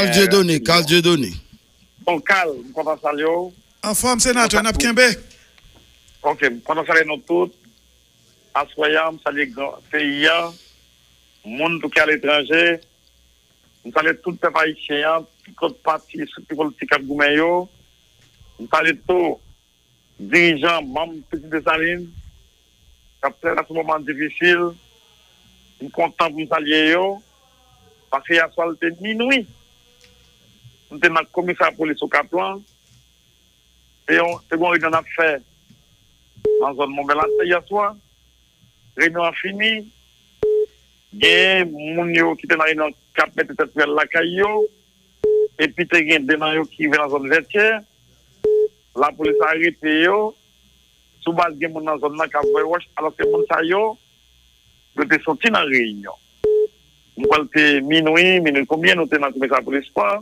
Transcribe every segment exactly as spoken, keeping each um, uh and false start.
Kal Dieudonné, Kal Dieudonné. Bon, Kal, m kontan salye w. Anfòm, senatè, n ap kenbe. Ok, m kontan salye nou tout. Aswè a, m salye gran peyi a, moun tou ki aletranje. M salye tout pèp ayisyen an, tout lòt pati, estrikti politik k ap goumen yo. M salye tou dirijan, manm Pitit Desalin, k ap travèse moman difisil. M kontan pou m salye yo, paske yèswa l te minwi. M te nan komisarya polis Okap lan. Se yon, se yon reyinyon n ap fè nan zòn Monbèl Latè yèswa. Reyinyon an fini. Gen moun yo ki te nan reyinyon k ap mete tèt pou y al lakay yo. Epi te gen de nan yo ki rive nan zòn Vètyè. Lapolis arete yo. Sou baz gen moun nan zòn nan k ap voye wòch, alòske moun sa yo, yo te soti nan reyinyon. M kwè l te minwi, minwi konbyen, nou te nan komisarya polis pa.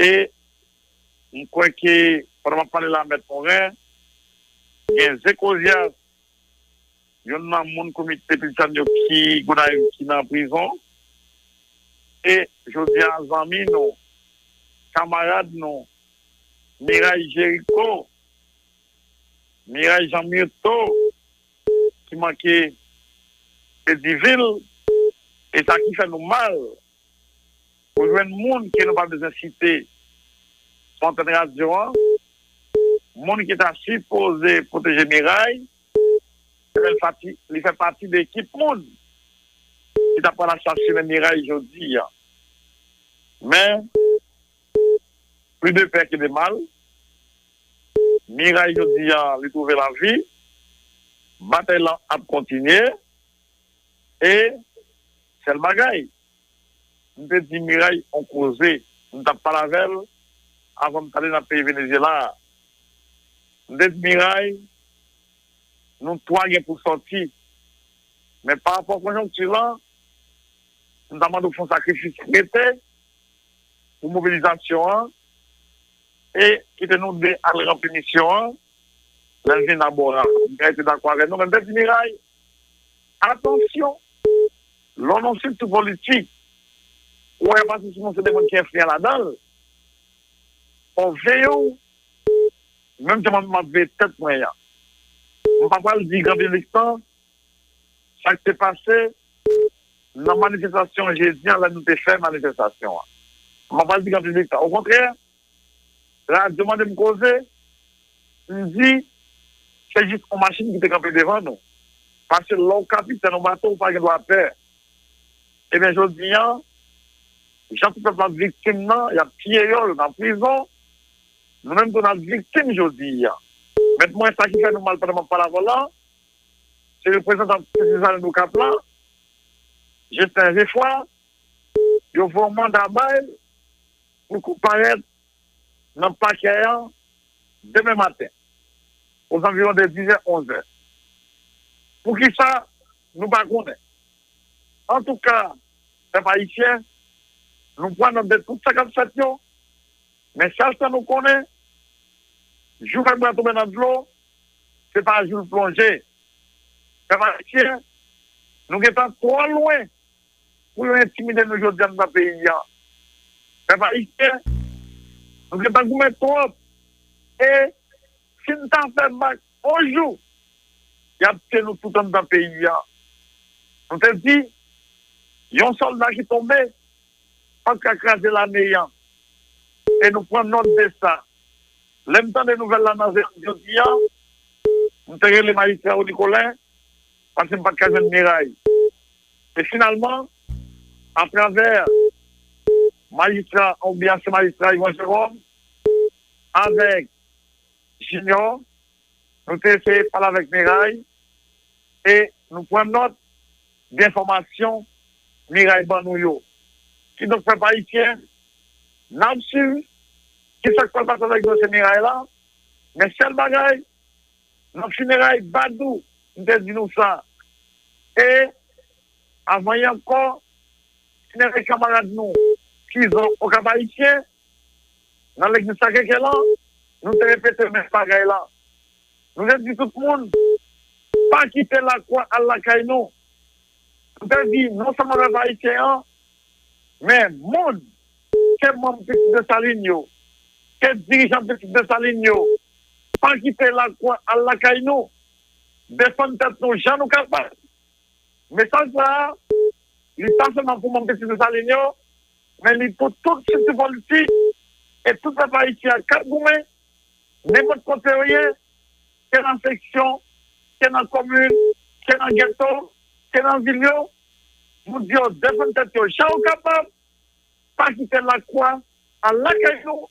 E m kwè ke, pandan m ap pale la, Mèt Moren, gen Zekozyas, youn nan moun komite Pitit Desalin yo ki Gonayiv ki nan prizon. E jodi a, zanmi nou, kamarad nou, Miray Jeriko, Miray Jan Myrto, ki manke Pedi Vil, e sa ki fè nou mal, ou jwenn moun ke nou pa bezwen site sou antèn radyo an, moun ki ta sipoze pwoteje Miray, li fè pati, li fè pati de ekip moun ki ta pral asasinen Miray jodi a. Men, plis de pè ke de mal, Miray jodi a, li twouve lavi, batay lan ap kontinye, e sèl bagay, m te di Miray on koze, m t ap pale avè l avan m t ale nan peyi Venezyela a. M te di Miray, nou twa gen pou sòti. Men pa rapò konjonkti lan, m ta mande w fè yon sakrifis rete pou mobilizasyon an e kite nou de al ranpli misyon an lè l vin abò a. M ka rete dakò avè nou, men m te di Miray, atansyon, lè w nan yon estrikti politik, ou wè y ap asasinen w, se de moun ki enfliyan ladan l, fò w veye w, menm jan mwen menm m ap veye tèt mwen an. M pa pral di gran piblik lan sa k te pase nan manifestasyon jedi an, lè nou te fè manifestasyon an. M pa pral di gran piblik lan. Okontrè, radyo mande m koze, m di, se jis yon machin ki te kanpe devan nou. Paske lè w kapitèn yon bato, ou pa gen dwa pè. Ebyen, jodi an, jan tout pèp la ap viktim nan, y ap tiye yo, yo nan prizon. Nou menm tou n ap viktim jodi a. Mèt mwen, sa ki fè nou mal pandan m ap pale avè w la, se reprezantan Pitit Desalin Okap lan, Justin Geffroy, yo voye yon manda ba l pou l konparèt nan pakè an demen maten, ozanviwon de dizè, onzè. Poukisa nou pa konnen? Antouka, pèp ayisyen, nou pran nòt de tout sa k ap fèt yo, men sèl sa nou konnen, jou fèk bwa tonbe nan dlo, se pa jou l plonje. Pèp ayisyen, nou gentan twò lwen pou yo entimide nou jodi a nan peyi a. Pèp ayisyen, nou gentan goumen twòp. E si n ta fè bak yon jou, y ap tiye nou tout anndan peyi a. Nou te di, yon sòlda ki tonbe, pa t ka kraze lame an. E nou pran nòt de sa. Lè m tande nouvèl la nan zè jodi a, m te rele majistra Rony Colin, paske m pa t ka jwenn Miray. E finalman, atravè majistra, oubyen ansyen majistra Yvan Jérôme, avèk Junior, nou te eseye pale avèk Miray e nou pran nòt de enfòmasyon Miray ban nou yo. Kidonk, pèp ayisyen, n ap swiv ki sa k pral pase avèk dosye Miray la, men sèl bagay, nan fineray Badou, m te di nou sa. E, avan yè ankò, fineray kanmarad nou, Tizon Okap Ayisyen, nan legliz Sakrekè lan, nou te repete menm bagay la. Nou te di tout moun, pa kite lakwa al lakay nou. Nou te di, non sèlman pèp ayisyen an, men moun ke manm Pitit Desalin yo, ke dirijan Pitit Desalin yo, pa kite lakwa al lakay nou, defann tèt nou jan nou kapab. Mesaj sa a, li pa sèlman pou manm Pitit Desalin yo, men li pou tout estrikti politik e tout pèp ayisyen k ap goumen, nenpòt kote yo ye, ke nan seksyon, ke nan komin, ke nan geto, ke nan vil yo, pou di yo defann tèt yo jan yo kapab, pa kite lakwa al lakay nou.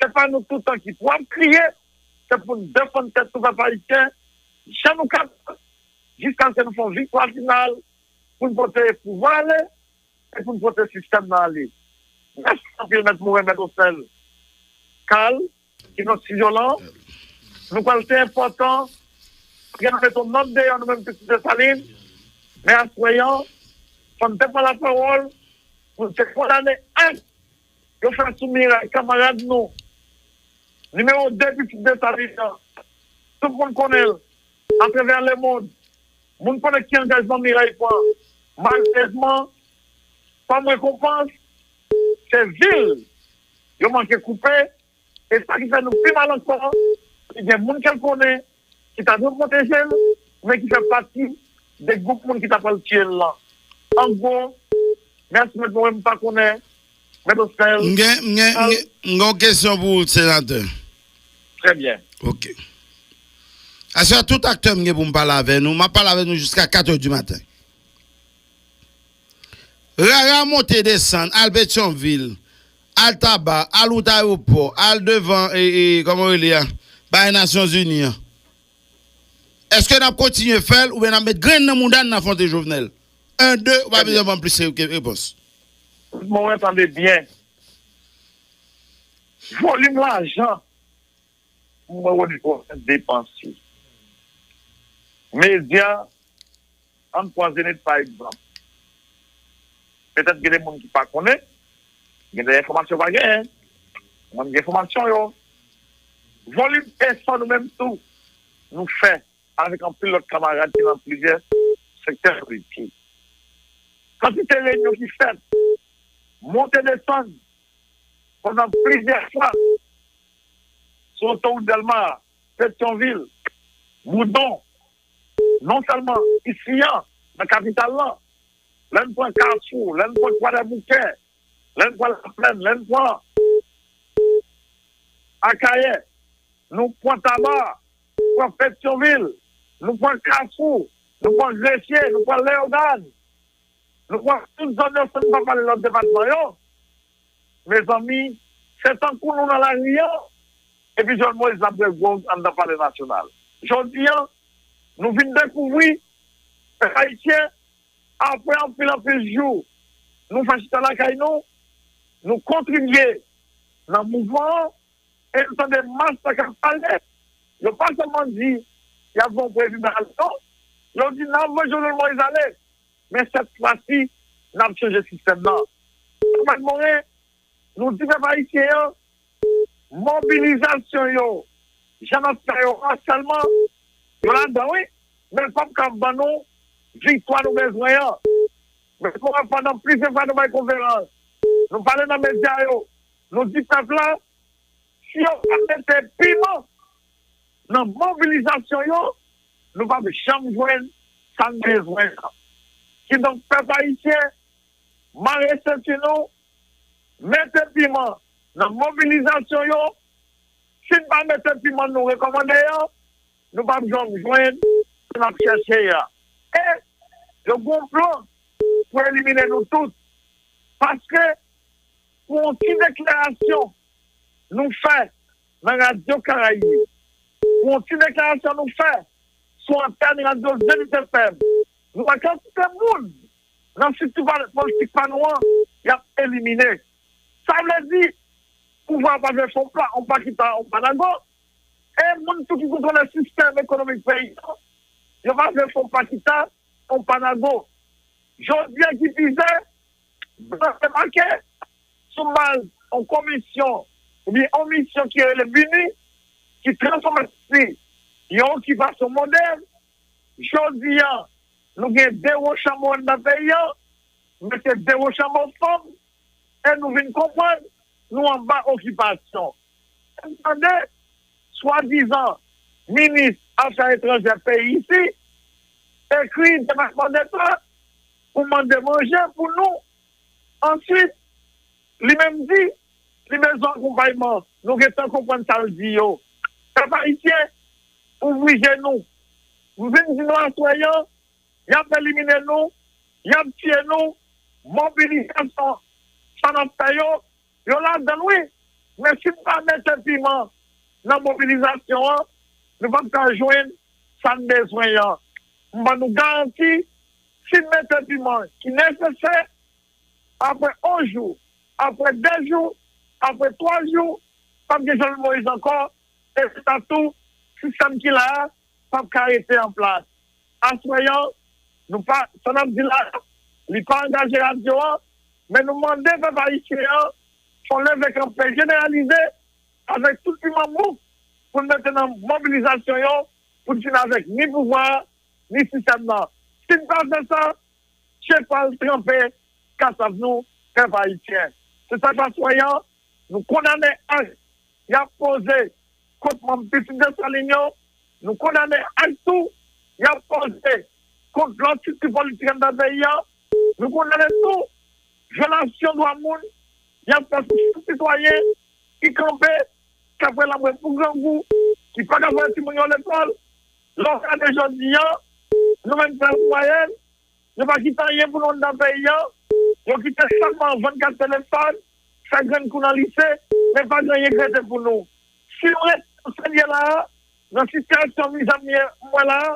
Se pa nou toutan ki pou ap kriye, se pou n defann tèt nou pèp ayisyen, jan nou kapab, jiskaske nou fè yon viktwa final, pou n pote pouvwa ale, e pou n pote sistèm nan ale. Mèsi anpil, Mèt Moren, Mèt Osnèl, Kal, ki nan estidyo lan. Nou kwè l te enpòtan, paske nou mete yon nòt deyò, nou menm Pitit Desalin, men aswè an, fò n te pran lapawòl, pou n te kondane ak yo fè sou Miray, kanmarad nou, nimewo de Pitit Desalin an. Tout moun konnen l atravè lemonn. Moun konnen ki angajman Miray pran. Malerezman, kòm rekonpans, se vi l yo manke koupe. E sa ki fè nou pi mal ankò, se gen moun ke l konnen ki ta dwe pwoteje l, men ki fè pati de gwoup moun ki ta pral tiye l lan. An gwo, mèsi, Mèt Moren, m pa konnen, Mèt Osnèl. M gen, m gen, m gen, m gen yon kesyon pou ou, senatè. Trè byen. Ok. Aswè, tout aktè m gen pou m pale avè nou, m ap pale avè nou jiska kat è di maten. Rara monte desann, al Petyonvil, al Taba, al wout ayewopò, al devan, e, e, kòman yo rele a, bagay Nasyonzini an. Èske n ap kontinye fè l oubyen n ap met grenn nan mouda n nan afwonte Jovenel? En, de, ou pa bezwen ban m plis ke repons. Mwen tande byen. Volim lajan mwen Rodrigue Orphelin depanse. Medya, ann pran Zenith pa egzanp. Petèt gen de moun ki pa konnen, gen de enfòmasyon pa genyen. Mwen, m gen enfòmasyon yo. Volim efò nou menm tou, nou fè avèk anpil lòt kanmarad ki nan plizyè sektè politik. Kantite reyinyon ki fèt, monte desann, pandan plizyè fwa, sou otowout Dèlma, Petyonvil, Boudon, non sèlman isi an, nan kapital lan, lè n pran Kafou, lè n pran Kwadèboukè, lè n pran Laplèn, lè n pran Akayè, nou pran Taba, nou pran Petyonvil, nou pran Kafou, nou pran Gresye, nou pran Leyogàn, nou pran tout zòn yo, san n pa pale lòt depatman yo. Mezanmi, se tankou nou nan lari an, epi Jovenel Moïse ap bwè gwòg anndan Palè Nasyonal. Jodi an, nou vin dekouvri, pèp ayisyen, apre anpil, anpil jou, nou fè chita lakay nou, nou kontribye nan mouvman an, e nou tande mas la k ap pale. Yo pa sèlman di y ap voye yon prezidan ale, non. Yo di n ap voye Jovenel Moïse ale. Men sèt fwa si, n ap chanje sistèm nan. Mèt Moren, nou di pèp ayisyen an, mobilizasyon yo, jan n ap fè yo an sèlman, yo ladan wi, men l p ap ka ban nou viktwa nou bezwen an. Mèt Moren, pandan plizyè fwa nou bay konferans, nou pale nan medya yo, nou di pèp la, si yo pa mete piman nan mobilizasyon yo, nou p ap janm jwenn sa n bezwen an. Kidonk, pèp ayisyen, mare senti nou, mete piman nan mobilizasyon yo. Si n pa mete piman nou rekòmande an, nou p ap janm jwenn sa n ap chèche a. E yo gen yon plan pou elimine nou tout. Paske pou yon ti deklarasyon nou fè nan Radyo Karayib, pou yon ti deklarasyon nou fè sou antèn Radyo Zenith F M, nou wè kantite moun nan estrikti pa-, politik pa nou an, y ap elimine. Sa vle di, pouvwa a pa vle fè yon pa-, yon pa kita, yon pa nago. E moun tou ki kontwole sistèm ekonomik peyi an, yo pa vle fè yon pa kita, yon pa nago. Jodi a ki pi fè, blan debake sou baz yon komisyon oubyen yon misyon ki rele BINUH, ki transfòme Ayiti yon okipasyon modèn. Jodi a, nou gen de Wochanbo anndan peyi an, men se de Wochanbo fanm, e nou vin konprann nou anba okipasyon. M tande swadizan minis afè etranjè peyi isi ekri Depatman Deta pou mande manje pou nou. Answit, li menm di li bezwen akonpayman. Nou gentan konprann sa l di yo. Pèp ayisyen, ouvri je nou. M vin di nou aswè an, y ap elimine nou, y ap tiye nou, mobilizasyon sa n ap fè yo, yo ladan l wi. Men si n pa mete piman nan mobilizasyon an, nou p ap ka jwenn sa n bezwen an. M ban nou garanti, si n mete piman ki nesesè, apre yon jou, apre de jou, apre twa jou, p ap gen Jovenel Moïse ankò, e sa tou, sistèm ki la a p ap ka rete an plas. Aswè an, nou pa, sa n ap di la a, li pa angaje radyo an, men nou mande pèp ayisyen an fè yon leve kanpe jeneralize avèk tout piman bouk pou n mete nan mobilizasyon yo pou n fin avèk ni pouvwa a, ni sistèm nan. Si n pa fè sa, je pral tranpe kasav nou, pèp ayisyen. Se sa k aswè an, nou kondane ak y ap poze kont manm pitit Desalin yo, nou kondane ak tou y ap poze kont lòt estrikti politik anndan peyi a, nou kondane tou vyolasyon dwa moun y ap fè sou chak sitwayen ki kanpe, k ap wè l ap wè pou grangou, ki pa ka voye timoun yo lekòl. Lè w gade jodi a, nou menm klas mwayèn, yo pa kite anyen pou nou anndan peyi a. Yo kite sèlman vannkat telefòn, fè grenn kou nan lise, men pa gen anyen k rete pou nou. Si nou rete nan sa n ye la a, nan sitiyasyon mizè m ye, m wè la a,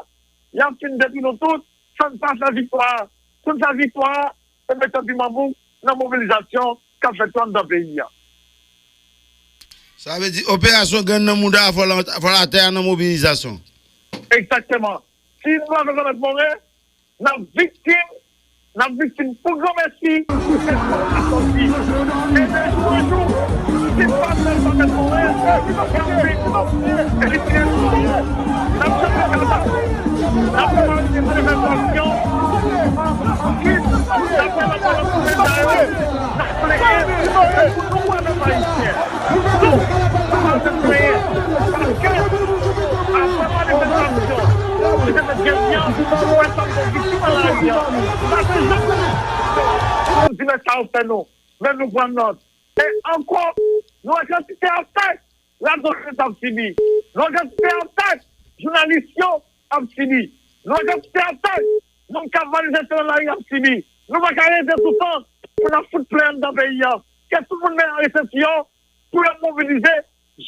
y ap fin detwi nou tout, san n pa fè viktwa a. Pou n fè viktwa a, se mete piman bouk nan mobilizasyon k ap fèt yo anndan peyi a. Sa vle di, operasyon grenn nan mouda a, fò l, fò l atè a nan mobilizasyon. Egzakteman. Si nou pa fè sa, Mèt Morin, n ap viktim, n ap viktim pou granmèsi, se sa k ap sòti. E de jou an jou, si n pa fè sa, Mèt Morin, n ap viktim, e li trè souvni, n ap chanje kadav, n ap fè manifestasyon, ansuit, n ap fè lòt bagay, n ap plenyen, se pou nou wè pèp ayisyen. Nou, nou pa fè plenyen. Paske, apre manifestasyon, nou te fè jodi a, nou wè sa nou viktim nan lari a. Sa se jan nou di men sa yo fè nou. Men nou pran nòt. E ankò, nou wè kantite atè radyo yo t ap sibi. Nou wè kantite atè jounalis yo ap sibi. Nou wè kantite atè moun k ap manifeste nan lari ap sibi. Nou pa ka rete toutan pou n ap fout plen anndan peyi a. Ke tout moun men arete sou yo pou yo mobilize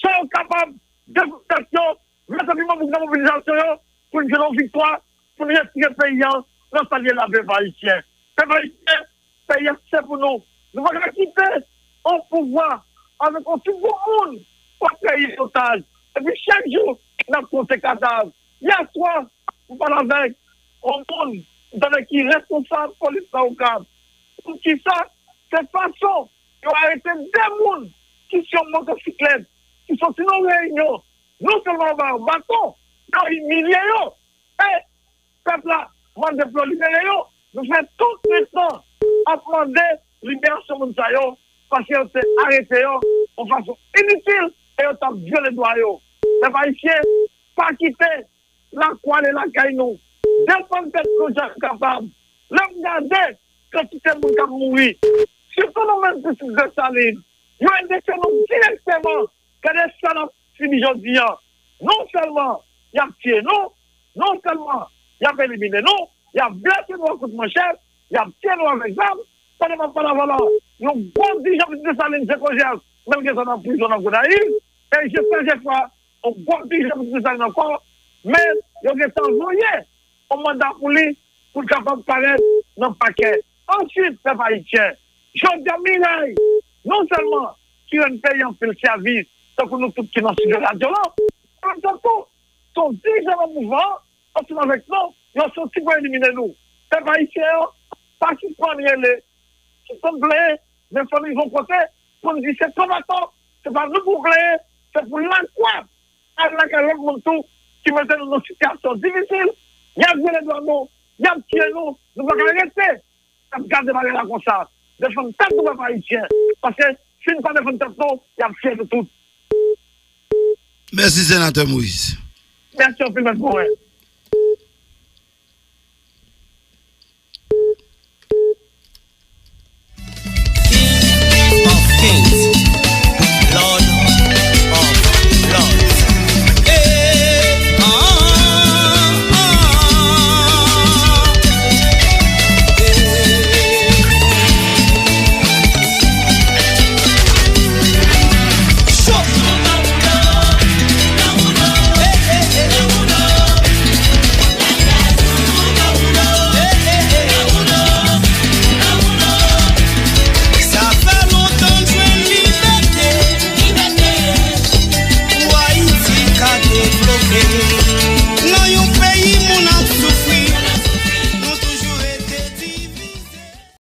jan yo kapab, defann tèt yo, mete piman bouk nan mobilizasyon yo, pou n jwenn yon viktwa, pou n retire peyi a nan sa l ye la, pèp ayisyen. Pèp ayisyen, peyi a se pou nou. Nou pa ka kite yon pouvwa avèk yon ti gwoup moun pran peyi a an otaj. Epi chak jou, n ap konte kadav. Yèswa, m pale avèk yon moun, m tande ki responsab polis nan Okap. Poukisa? Se fason yo arete de moun ki sou yon motosiklèt, ki soti nan reyinyon, non sèlman yo ba yo baton, yo imilye yo. E pèp la mande pou yo libere yo. Nou fè tout tan ap mande liberasyon moun sa yo, paske yo te arete yo yon fason initil e yo t ap vyole dwa yo. Pèp ayisyen, pa kite lakwa ale lakay nou. Defann tèt nou jan nou kapab. Lè m gade kantite moun k ap mouri, sitou nou menm pitit Desalin, yo endekse nou dirèkteman. Gade sa n ap sibi jodi a. Non sèlman y ap tiye nou, non sèlman y ap elimine nou, y ap blese nou ak kout manchèt, y ap tiye nou avèk zam. Pandan m ap pale avè w la, yon gwo dirijan pitit Desalin, Jeko Jès, menm gentan nan prizon nan Gonayiv, e Jefè Jefwa, yon gwo dirijan pitit Desalin ankò, men yo gentan voye yon manda pou li, pou l kapab parèt nan pakè. Answit, pèp ayisyen, jodi a Miray, non sèlman ki rann peyi a anpil sèvis, tankou nou tout ki nan estidyo radyo la, an menm tan tou, se yon dirijan nan mouvman an, ansanm avèk nou, yo soti pou elimine nou. Pèp ayisyen an, pa sispann rele, sispann plenyen, men fò n rive yon kote pou n di se konbatan, se pa nou pou plenyen, se pou lakwa al lakay lòt moun tou ki mete nou nan sitiyasyon difisil, y ap vyole dwa nou, y ap tiye nou, nou pa ka rete ap gade bagay la konsa. defann tèt nou pèp ayisyen. Paske si n pa defann tèt nou, y ap tiye nou tout. Mèsi, Senatè Moïse. Mèsi anpil, mèt Moren.